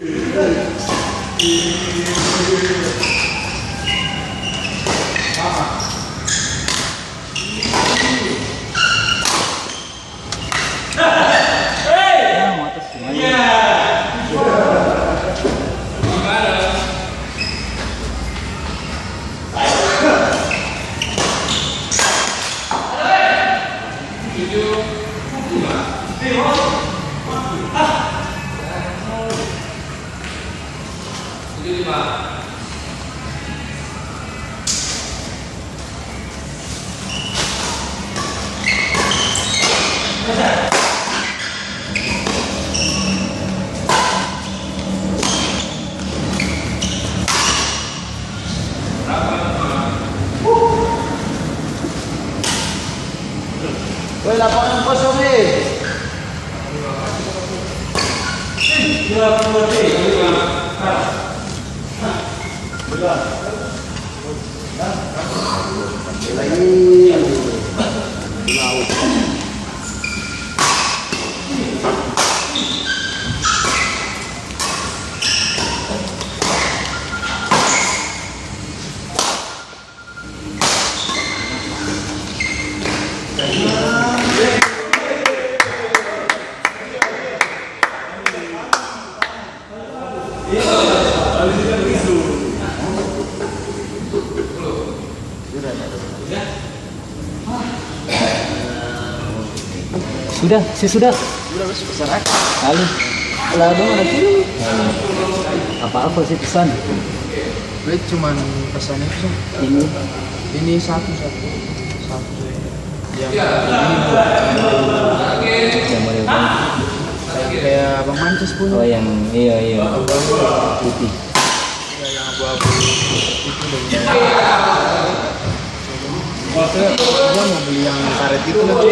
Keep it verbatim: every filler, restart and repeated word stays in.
Woi, lapangan kosong, eh. Sudah, saya sudah. Sudah, Bos, pesan apa? Lalu. Lah, dong ada suruh. Apa-apa sih pesan? Gue cuman pesan itu sih. Ini. Ini satu, satu. Satu. Yang ini, Bu. Yang model kayak, kayak Bang Mancis punya. Oh, yang, iya, iya. Abang Mancis. Putih. Iya, yang abu-abu itu dong. Maksudnya, gua mau beli yang karet itu, nanti.